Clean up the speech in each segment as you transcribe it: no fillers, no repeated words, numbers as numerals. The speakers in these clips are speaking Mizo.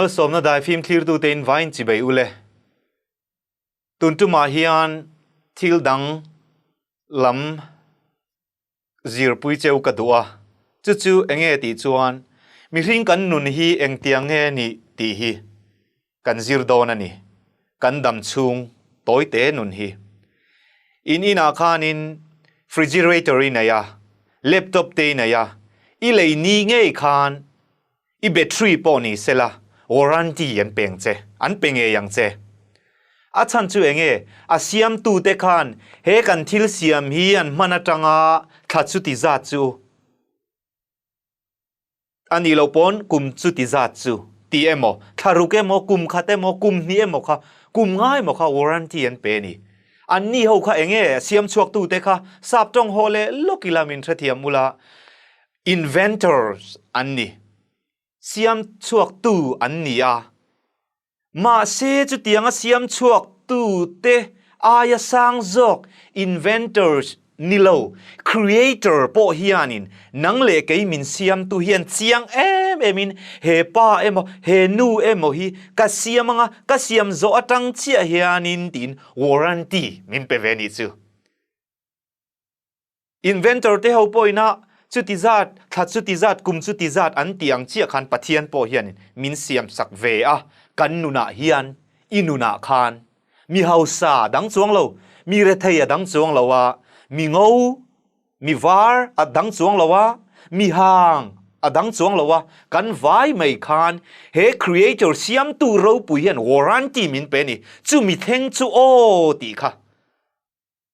Malsawmna daifim thlirtute in vain chibei ule. Tun tumah hian thil dang lam zirpui cheu ka duh a, chu chu enge tih chuan mihring kan nun hi engtiang nge nih tih hi kan zir dawn a ni. Kan dam chhung tawite nun hi. In inah khanin frigerator i nei a, laptop te i nei a, i lei ni ngei khan I battery pawh ni sela warranty an peng che, an pe ngei ang che. A chhan chu enge, a siamtute khan he kan thil siam hi an hman atanga thla chuti zat chu a nih loh pawn kum chuti zat chu ti emaw, thla ruk emaw, kum khat emaw, kum hnih emaw kha, kum nga emaw kha warranty an pe a ni. Anni ho kha enge a siam chhuaktute kha sap tawng haw leh lawk ila min hrethiam ula, Inventors an ni. Siam chhuaktu an ni a. Mahse chutianga siam chhuaktute aia sang zawk inventors ni lo, creator pawh hianin nang leh kei min siamtu hian chiang em emin he pa emaw he nu emaw hi ka siam anga ka siam zawh atang chiah hianin tiin warranty min pe ve nih chu. Inventor te ho pawhin a chuti zat, thla chuti zat, kum chuti zat an tih ang chiah khan Pathian pawh hian min siam sak ve a, kan nunah hian, i nunah khan mi hausa a dang chuang lo, mi rethei a dang chuang lo a, mi ngo, mi var a dang chuang lo a, mi hang a dang chuang lo a, kan vai mai khan he Creator siamtu ropui hian warranty min pe a ni, chumi thleng chu aw tih kha.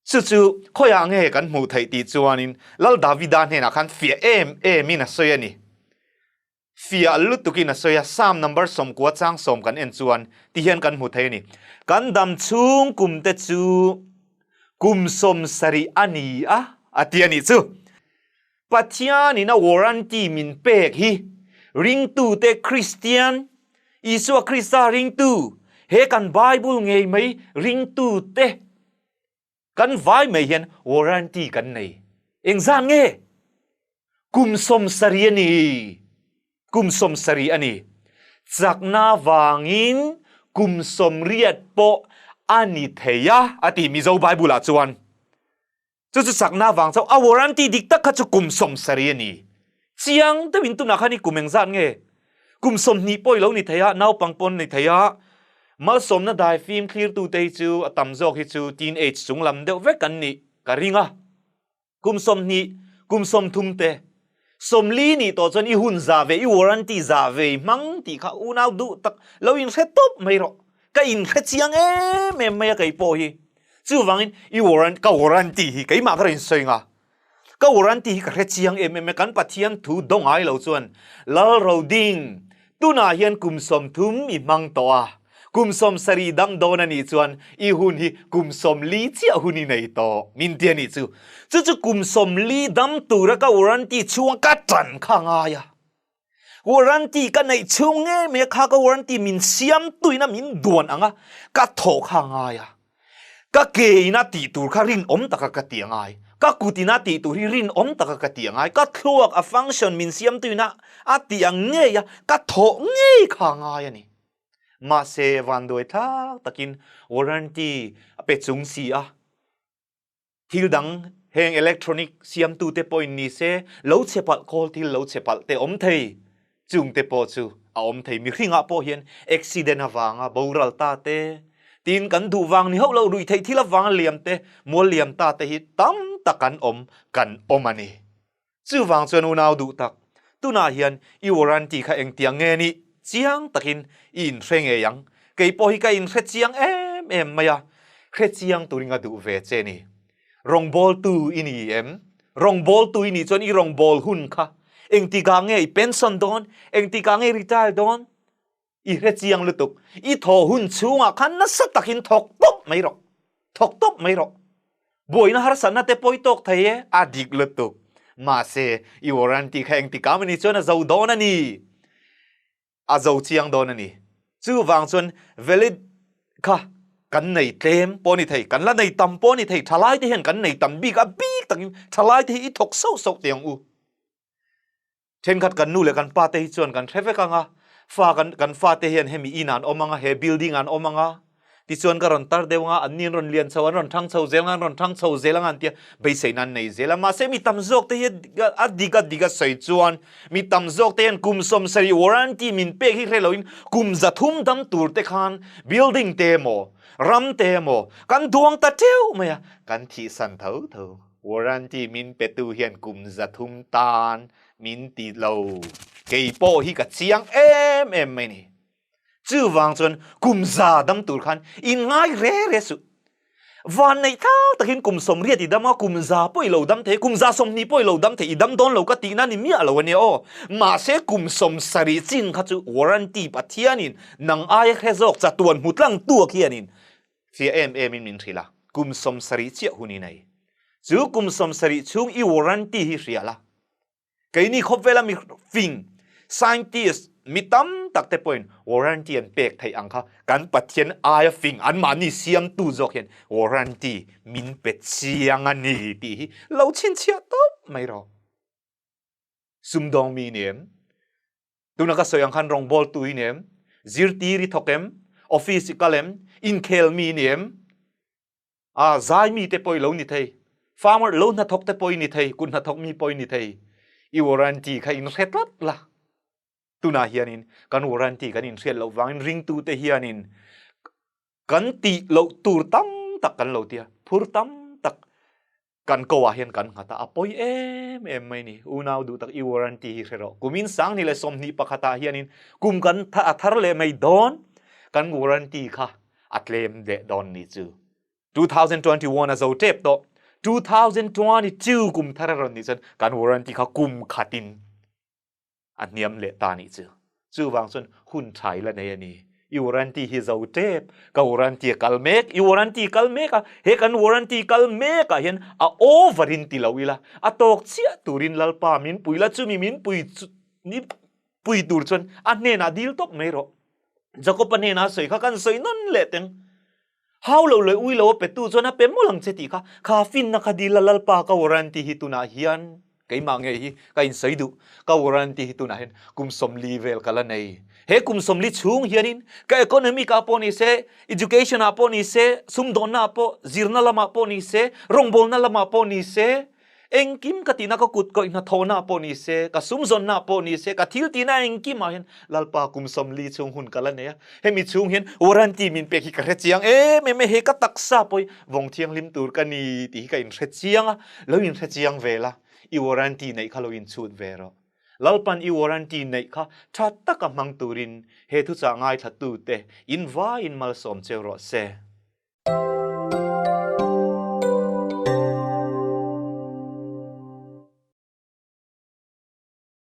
Chu chu khawiah nge kan hmuh theih tih chuanin Lal Davida hnenah khan fiah em emin a sawi a ni. Fiah lutukin a sawi a, Psalm number 90 chang sawm kan en chuan ti hian kan hmu thei a ni. Kan dam chhung kum te chu kum 70 a ni a, a ti a nih chu. Pathianin a warranty min pek hi ringtute Kristian, Isua Krista ringtu, he kan Bible ngei mai ringtute kan vai mai hian warranty kan nei. Engzan nge? Kum 70 a ni. Kum 70 a ni. Chakna vangin kum 80 pawh a ni thei a, a ti Mizo Bible-ah chuan. Chu chu chakna vang chauh a warranty dik tak kha chu kum 70 a ni. Chiang deuhin tunah khan i kum engzat nge? Kum 20 pawh i lo ni thei a, naupang pawn ni thei a, malsawmna dai fim thlirtute hi chu a tam zawk hi chu teenage chung lam deuh vek an nih ka ring a. Kum 20, kum 30 te, 40 nih tawh chuan i hun za ve, i warranty za ve i hmang tih kha unau duh tak lo inhre tawp mai rawh. Ka inhre chiang em em mai a kei pawh hi. Chuvangin i warrant ka warranty hi keimah ka rawn sawi nga. Ka warranty hi ka hre chiang em em e kan Pathian thu do ngai lo chuan Lal Roding tunah hian kum 30 i hmang tawh a, kum 70 dam dawn a nih chuan i hun hi kum 40 chiah hun i nei tawh min ti a nih chu. Chu chu kum 40 dam tura ka warranty chhunga ka tan kha ngai a. Warranty ka neih chhung ngei mai a kha ka warranty min siam tuina min duan ang a, ka thawh kha a ngai a. Ka ke ina tih tur kha rinawm taka ka tih a ngai. Ka kut ina tih tur hi rinawm taka ka tih a ngai. Ka thluak a function min siam tuina a tih ang ngei a, ka thawh ngei kha a ngai a ni. Mahse vanduai thlak takin warranty a pe chung si a. Thil dang heng electronic siamtute pawhin ni se, lo chhe palh khawl thil lo chhe palh te awm thei, chung te pawh chu a awm thei. Mihringah pawh hian accident avanga boral ta te, tin kan duh vang ni hauh loh ruih theih thil avanga liam te, mual liam ta te hi tam tak an awm kan awm a ni. Chuvang chuan unau duh tak, tunah hian i warranty kha engtiang nge nih chiang takin i inhre ngei ang. Kei pawh hi ka inhre chiang em em mai a, hre chiang turin ka duh ve che ni. Rawngbawltu i ni em? Rawngbawltu i nih chuan i rawngbâwl hun kha engtikah nge i pension dawn, engtikah nge i retire dawn? I hre chiang lutuk. I thaw hun chhungah khan nasa takin thawk tawp mai rawh. Thawk tawp mai rawh. Buaina harsatna te pawi tawk thei e, a dik lutuk. Mahse, i warranty kha engtikah mawni chuan a zo dawn a ni. A zo chiang dawn a ni. Chuvang chuan valid kha kan nei tlem pawh a ni thei, kan la nei tam pawh a ni thei, thalai te hian kan nei tam bik a, bik takin thalai te hi i thawk sauh sauh teh ang u. Thenkhat kan nu leh kan pa te hi chuan kan hre vek ang a, Fa kan kan fate hian hemi in ah an awm ang a, he building ah an awm ang a, tichuan ka rawn tar deuh ang a, anni an rawn lian chho, an rawn thang chho zel ang a, an rawn thang chho zel ang a an tia, beiseina an nei zel a. Mahse mi tam zawk te hi a dik a dik a sawi chuan mi tam zawk te hian kum 70 warranty min pek hi hre loin kum 300 dam tur te khan building te emaw, ram te emaw kan duang ta teuh mai a, kan thihsan tho tho. Warranty min petu hian kum 300 tan min ti lo. Kei pawh hi ka chiang em em mai ni. Chuvang chuan kum za dam tur khan in ngai re re suh. Van neih thal takin kum 80 i dam a, kum 100 pawh i lo dam thei, kum 120 pawh i lo dam thei, i dam dawn lo ka tihna ni miah lo a nia aw. Mahse kum 70 chin kha chu warranty Pathianin nang aia hre zawk chatuan hmu tlang tu khianin fiah em emin min hrilh a, kum 70 chiah hun i nei. Chu kum 70 chhung i warranty hi hria la. Keini khawvela mi fing, scientist, mi tam tak te pawhin warranty an pek theih ang kha kan Pathian aia fing anmahni siamtu zawk hian warranty min pe chiang a ni tih hi lo chhinchhiah tawp mai rawh. Sumdawng mi ni em? Tuna ka sawi ang khan rawngbawltu i ni em? Zirtir i thawk em? Office i kal em? Inkhel mi i ni em? A zai mi te pawh i lo ni thei. Farmer lo hnathawk te pawh i ni thei, kut hnathawk mi pawh i ni thei. I warranty kha in hre tlat la. Tunah hianin kan warranty kan inhriat loh vangin ringtute hianin kan tih loh tur tam tak kan lo ti a, phur tam tak Kan ko ah hian kan nghat a, a pawi em em mai ni. Unau duh tak i warranty hi hre rawh. Kumin 2021 ah hianin kum kan a thar leh mai dawn, kan warranty kha a tlem leh dawn ni chu. 2021 a zo tep tawh, 2022 kum thar a rawn nih chuan kan warranty kha kum khatin a hniam leh ta nih chu. Chuvang chuan hun tha i la nei a ni. I warranty hi zo tep, ka warranty a kal mek, i warranty kal mek a, he kan warranty kal mek ah hian a over in ti lo ila, a tawk chiah turin Lalpa min pui la, chumi min pui chu ni pui tur chuan a hnenah dil tawp mai rawh. Jakob-a hnenah a sawi kha kan sawi nawn leh teng. Hau lo leh ui lo a petu chuan a pe mawlh ang che tih kha, kha finna kha dil a Lalpa ka warranty hi tunah hian keimah nge hi ka insawi duh, ka warranty hi tunah hian kum 40 vel ka la nei. He kum 40 chhung hianin ka economic ah pawh ni se, education ah pawh ni se, sumdawnna ah pawh, zirna lamah pawh ni se, rawngbawlna lamah pawh ni se, Engkim ka tihna ka kut kawih hnathawhna pawh ni se, ka sumzawnna pawh ni se, ka thil tihna engkim ah hian Lalpa kum 40 chhung hun ka la nei a. Hemi chhung hian warranty min pek hi ka hre chiang em em e, he ka taksa pawh hi vawng thianghlim tur ka ni tih hi ka inhre chiang a, lo inhre chiang ve la, i warranty neih kha lo inchhut ve rawh. Lalpan i warranty neih kha tha taka hmang turin he thuchah ngaithlatute in vaiin malsawm cheu rawh se.